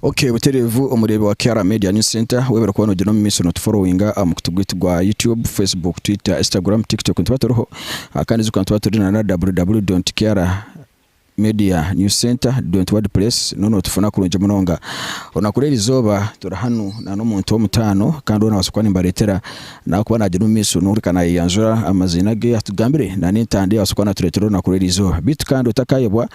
Ok butereevu omureebi wa Kiara Media News Center webare kuba nogyenda omu maisho notuforowinga aha mukutu gwaitu gwa YouTube, Facebook, Twitter, Instagram, TikTok nituba turiho kandi ijuka nituba turi na www.kiara media news center dot wordpress noho notufuna kurungi munonga. Orunaku rw'erizooba turi hanu na n'omuntu w'omutaano kandi ou nabaasa kuba nimbareetera Nakuba nagyenda omu maisho nokureka nayeyanjura amaziina ge atugambire na n'entanda eyi abaasa kuba naturetera orunaku rw'erizooba. Beitu kandi otakayebwa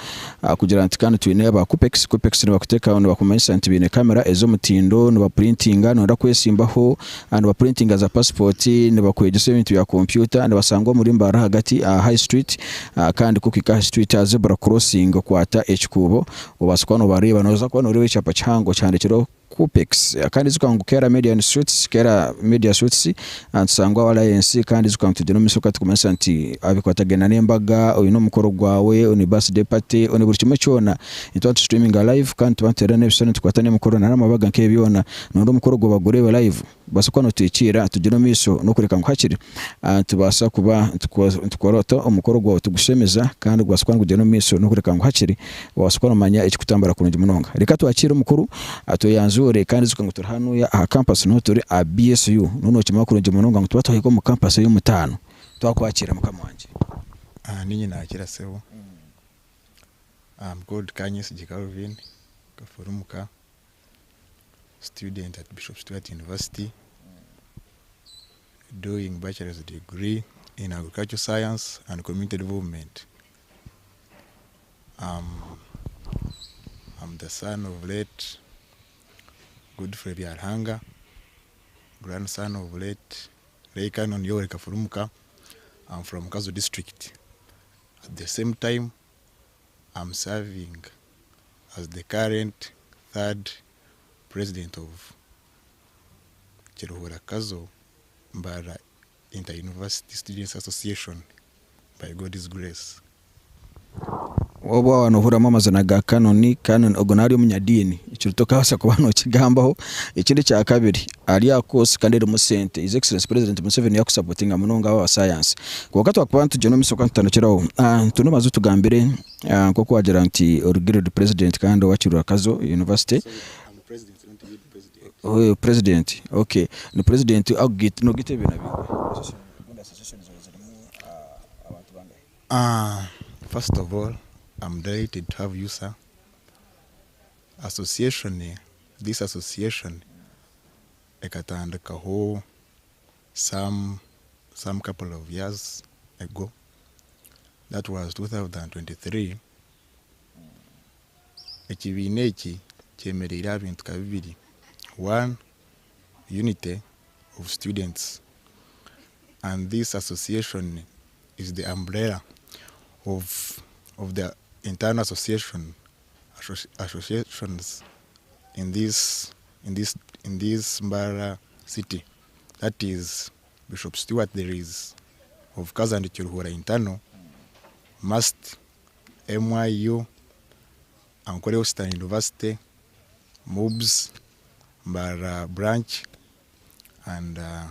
kugira nti kandi twine aba Kupex, Kupex nibakutekaho nibakumanyisa nti baine camera ez'omutindo nibapurintinga noyenda kwesimbaho, nibapurintinga za passport, nibakwegyesa ebintu bya kompyuta, nibasangwa omuri Mbarara ahagati aha High Street kandi ku orikuhika aha street aha zebra crossing okwata ekikuubo obaasa kuba nobareeba noza kuba noreeba ekyapa kihango kihandikireho Kupex kandi ijuka ngu Kera Media and Suites, Kera Media Suites nitusangwa aho Alliance kandi ijuka ngu tugyenda omu maisho tukumanyisa nti aha bikwatagaine n'embaga, oine omukoro gwawe, oine birthday party, oine buri kimwe kyona nituba nitu streaminga live kandi nituba nituteera n'ebishushani nitukwata n'emikoro na n'amabaga nk'ebyo byona. Noyenda omukoro gwawe bagureebe live? Kubaasa kuba noteekyera tugyende omu maisho n'okureka ngu hakiri nitubaasa kuba nitukora ota omukoro gwawe tugushemeza kandi gubaase kuba nigugyenda omu maisho n'okureka ngu hakiri obaase kuba nomanya ekikutambura kurungi munonga. Reka twakiire omukuru atweyanjuure kandi ijuka ngu turi hanuya aha campus niho turi aha BSU noba nokimanya kurungi munonga ngu nituba twahika omu campus ey'omutaano. Twakwakiira mukama wangye. Niinye naakira sebo. I'm called Kanyesigye Calvin Kafurumuka. student at Bishop Stuart University doing bachelor's degree in agricultural science and community development. Um, I'm the son of late Godfrey Byaruhanga, grandson of late Lay Canon Yoweri Kafurumuka. I'm from Kazo district. At the same time, I'm serving as the current third president of Kiruhura Kazo Mbarara Inter University Students Association by God's grace. Waaba waaba noohuriramu amazina ga Canon, Canon ogwo naaba ari omunyadiini, ekyo tokabaasa kuba nookigambaho. Ekindi ekya kabiri, ari aha course kandi erimu sente. His Excellency President Museveni yaakusapotinga munonga aba science. Kwonka twakuba nitugyenda omu maisho kandi tutandikire aho, twine obanze otugambire nk'oku waagira nti ori guild president kandi owa Kiruhura Kazo University. Sorry, I'm president, not guild president. Oh, president, okay. Ni president noogaita ebibiina bingahi? Association zaawe zirimu abantu bangahi? First of all, I'm delighted to have you sir. Association, this association ekatandikaho some some couple of years ago that was 2023. Ekibiina eki kyemereire aha bintu nka bibiri, one unity of students and this association is the umbrella of of the internal association associations in this in this in this Mbarara city that is Bishop Stuart there is of Kazandi Kiruhura internal MUST MIU Ankole Western University MUBS Mbarara branch and uh,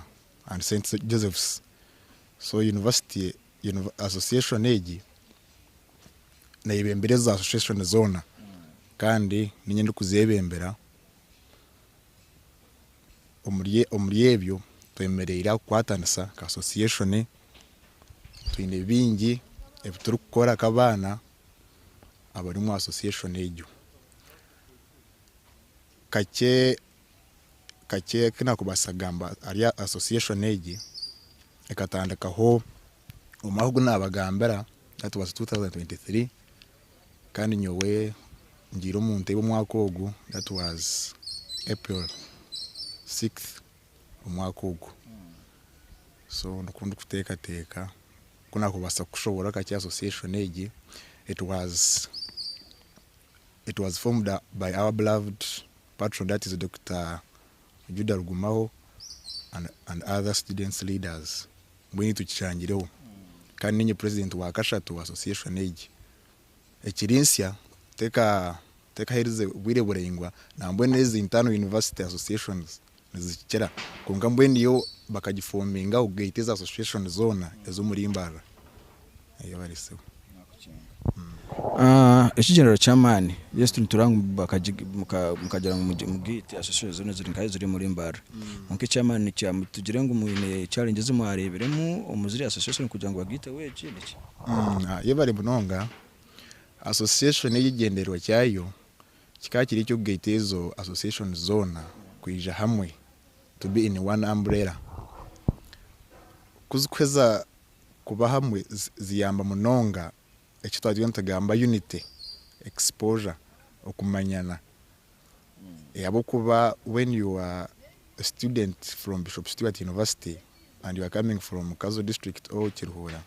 and St Joseph's so university association egi neyebembera ezo association zoona kandi ninye ndikuzebembera omuri omuri ebyo twemereire aha kukwatanisa nka association twine bingi ebiturikukora nk'abaana abari omu association egyo. Kakye kakye aku nakubaasa kugamba ahari association egi ekatandikaho omwaka ogu nabagambira that was 2023 kandi nyowe ngiire omu ntebe omwaka ogu that was April 6th omwaka ogu so nikwo ndikuteekateeka ku nakubaasa kushoboorora kakye association egi it was it was formed by our beloved patron that is Dokita Judah Rugumaho and, and other students leaders mbwenu itwe tukishangireho kandi ninye president wa kashatu wa association egi ekiri nsya teka tekaherize bwire buraingwa nambwenu ezi internal university associations nizikikira kwonka mbwenu yo bakagifominga kugaita ezi association zoona ez'omuri Mbarara. Yebare sebo. Ekigyendererwa ky'amaani, yes nitureeba ngu mukagira ngu mugaite associations zoona eziri nka eziri omuri Mbarara. Kwonka eky'amaani tugire ngu mwine challenge ezi mwareebiremu omu ziri association kugira ngu bagaiteho egi niki? Yebare munonga, association egi ekigyendererwa kyayo kikaba kiri eky'okugaita ezo associations zoona kwija hamwe to be in one umbrella. Ku zikuheza kuba hamwe ziyamba munonga eki twatwire nitugamba unity, exposure, okumanyana ahabw'okuba when you are a student from Bishop Stuart University and you are coming from Kazo district or Kiruhura,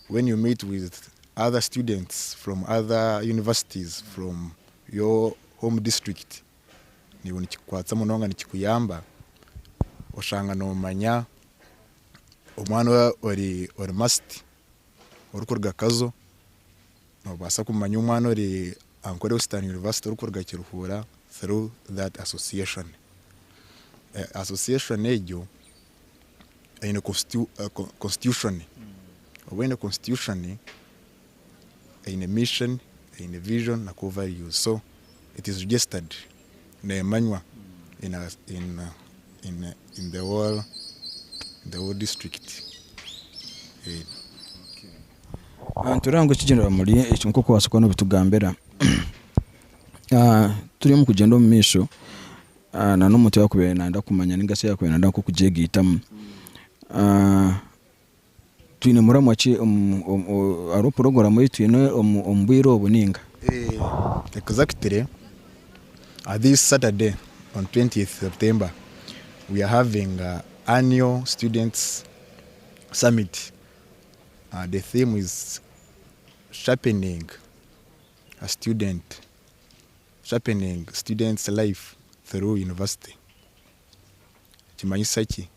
when you meet with other students from other universities from your home district, naiwe nikikukwatsa munonga nikikuyamba oshanga nomanya omwana ori ori masti orikuruga Kazo, nobaasa kumanya omwana ori Ankole Western University orikuruga Kiruhura through that association. Association egyo eine constitution, obu eine constitution eine mission, eine vision na core values so it is registered nemanywa in in in the whole the whole district. Nitureba ngu ekigyendererwa muri eki nk'oku wabaasa kuba nobitugambira turi omu kugyenda omu maisho na n'omuntu yakubaire nayenda kumanya ninga shi yakubaire nayenda nk'okugyegaitamu twine muramwa ki hariho puroguramu ei twine omu bwire obu ninga? Exactly this Saturday on 20th September we are having annual students summit the theme is sharpening a student sharpening students life through university. Nikimanyisa ki?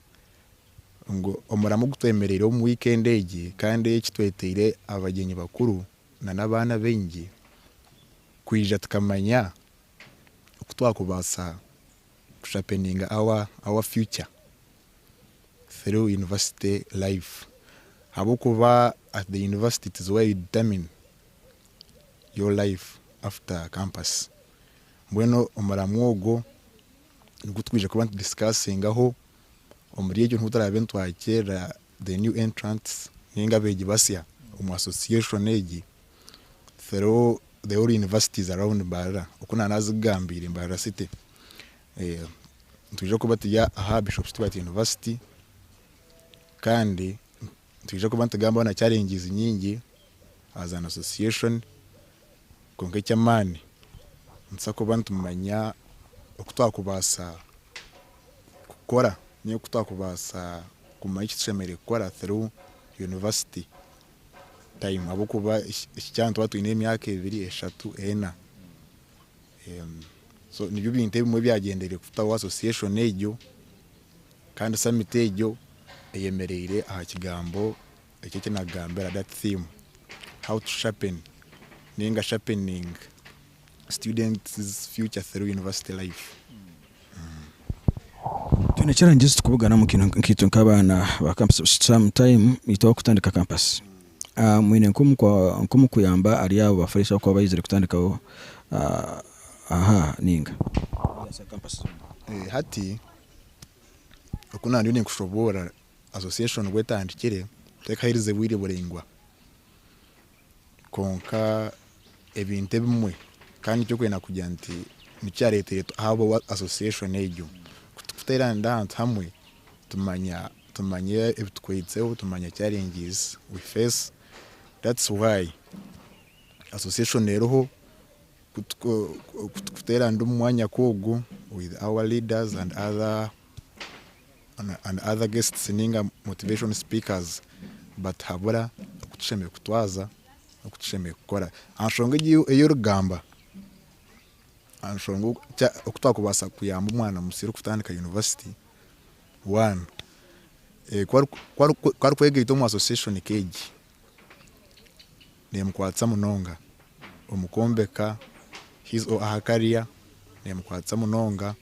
Ngu omuramo ogu twemereire omu weekend egi kandi eki tweteire abagyenyi bakuru na n'abaana baingi kwija tukamanya oku twakubaasa kushapeninga our our future through university life ahabw'okuba at the university it is where you determine your life after campus. Mbwenu omuramo ogwo nigwo twija kuba nitudisikasingaho, omuri egyo niho turaabe nitwakiirira the new entrants ninga abeegi basya omu association egi through the all universities around Mbarara oku naanazikugambiire Mbarara city. Nitwija kuba turi aha Bishop Stuart University kandi nitwija kuba nitugambaho na challenges nyingi as an association kwonka eky'amaani nituza kuba nitumanya oku twakubaasa kukora ninga oku twakubaasa kumanya eki tushemereire kukora through university time ahabw'okuba eki kyaba nituba twine emyaka ebiri, eshatu, ena. So nibyo bintu ebimwe ebyagyendereire kutaho association egyo kandi summit egyo eyemereire aha kigambo eki eki nagambira that theme how to sharpen ninga sharpening students future through university life. Twine challenge ezi tukubuganamu nkaitwe nk'abaana ba campus sometime itwe abakutandika campus mwine nk'omukuyamba ahari abo ba fresh abakuba baizire kutandikaho aha ninga? Hati oku naba ninkushoboorora association obu etandikire tekaherize bwire buraingwa kwonka ebintu ebimwe kandi nikyo kwenda kugira nti nikyo kyareteire habaho association egyo kuteranira ahantu hamwe tumanya tumanye ebitukwitseho tumanya challenges we face that's why association eriho kuteranira omu mwanya nk'ogu with our leaders and other and other guests ninga motivation speakers batuhabura oku tushemereire kutwaza n'oku tushemereire kukora. Aha nshonga egi ei orikugamba, aha nshonga oku twakubaasa kuyamba omwana musya orikutandika yunivasite, one, ku arikwegaita omu association nk'egi, neemukwatsa munonga omu kwombeka his or her career, neemukwatsa munonga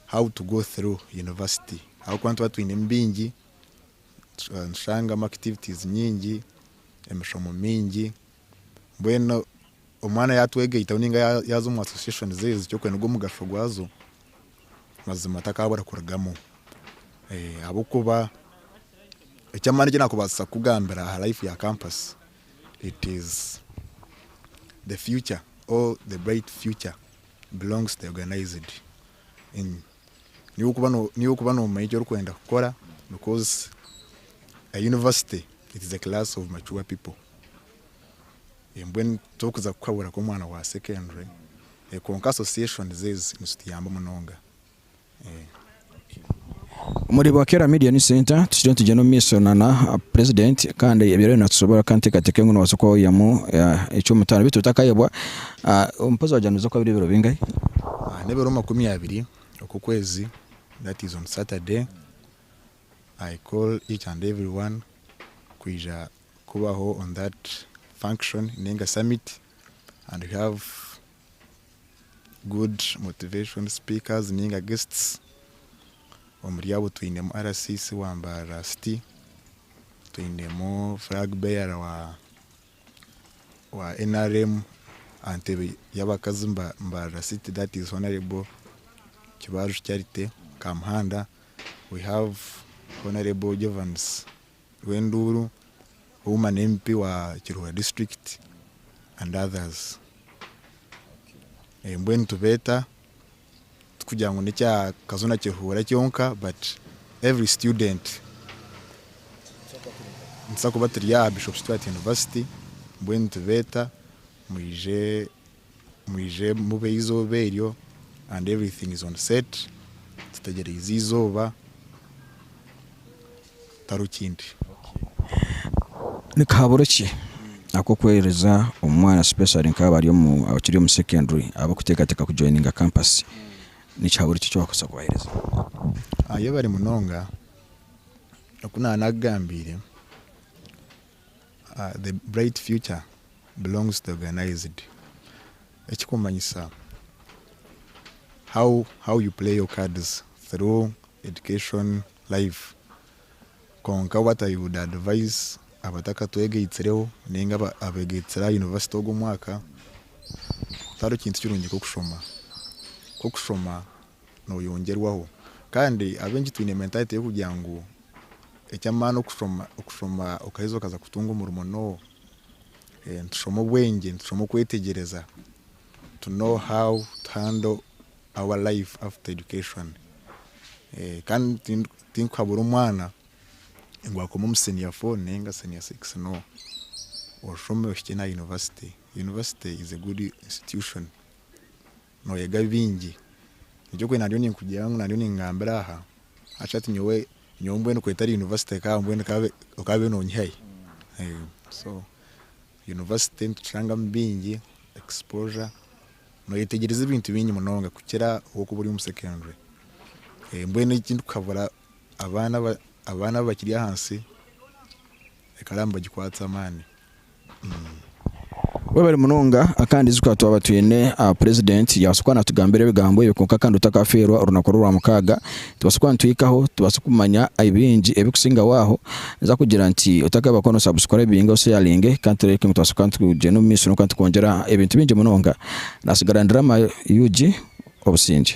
how to go through university ahabw'okuba nituba twinemu bingi, nitushangamu activities nyingi. emishomo mingi mbwenu omwana yatwegaitaho ninga yaaza omu associations ezi kyokwe nigwo mugasho gwazo mazima takabura kurugamu ahabw'okuba eky'amaani eki nakubaasa kukugambira aha life ya campus it is the future or the bright future belongs to the organized Niiwe okuba nomanya eki orikwenda kukora because a university it is a class of mature people. Mbwenu tokuza kukabura nk'omwana wa secondary kwonka associations ezi nizituyamba munonga. Omuri Bwakera Media News Center tukiriyo nitugyenda omu maisho na na president kandi ebyo rero natusobora kandi nteekateeka ngu nobaasa kuba waihamu eky'omutaano beitu otakayebwa mpozzi wagira nibiza kuba biri ebiro bingahi? N'ebiro 20 okw'okwezi that is on Saturday I call each and every one kwija kubaho on that function ninga summit and we have good motivation speakers ninga guests omuri abo twinemu RCC wa Mbarara city, twinemu flag bearer wa wa nrm aha ntebe y'abakazi Mbarara city that is Honourable Kibaju Charity Kamuhanda, we have Honourable Jovans Rwenduru woman MP wa Kiruhura district and others. Mbwenu nitubeeta tikugira ngu n'ekya Kazo na Kiruhura kyonka but every student nituza kuba turi aha Bishop Stuart University mbwenu nitubeeta mwije mwije mubeho eizooba eryo and everything is on set tutegyereize eizooba tihariho kindi. Ni kahaburo ki ak'okuheereza omwana especially nk'abari omu abakiri omu secondary abarikuteekateeka kujoininga campus? Ni kihaburo ki eki waakubaasa kubaheereza? Yebare munonga, oku naanakugambiire the bright future belongs to the organized ekikumanyisa how how you play your cards through education life kwonka what I would advise abatakatwegaitsireho ninga abegaitsire aha university ogu omwaka tihariho kintu kirungi nk'okushoma, nk'okushoma noyongyerwaho kandi abaingi twine mentality y'okugira ngu eky'amaani okushoma okushoma okaheza okaza kutunga omurimo no. Nitushoma obwengye, nitushoma okwetegyereza to know how to handle our life after education. Kandi tinkuhabura omwana ngu akome omu senior four ninga senior six no. Oshome ohikye n'aha university. University is a good institution. Noyega bingi. Nikyo kwenda ndiyo ninkugira ngu ndiyo ningambira aha, hati nyowe nyowe mbwenu ku etari university ka mbwenu okaaba nonyihahi? So university nitushangamu bingi, exposure, noyetegyereza ebintu bingi munonga kukira obu orikuba ori omu secondary. Mbwenu ekindikuhabura abaana abaana abakiri ahansi, ekaraamu bagikwatse amaani. Webare munonga kandi ijuka twaba twine president yabaasa kuba natugambira ebigambo ebyo kwonka kandi otakafeerwa orunaku orwamukaaga tubaase kuba nituhikaho tubaase kumanya ebingi ebikusingaho aho ninza kugira nti otakaba kuba nosubscribinga osheyaringe kandi tureebe ngu tubaase kuba nitugyenda omu maisho nokuba nitukwongyera ebintu bingi munonga nasigara ndi Rama UG obusingye.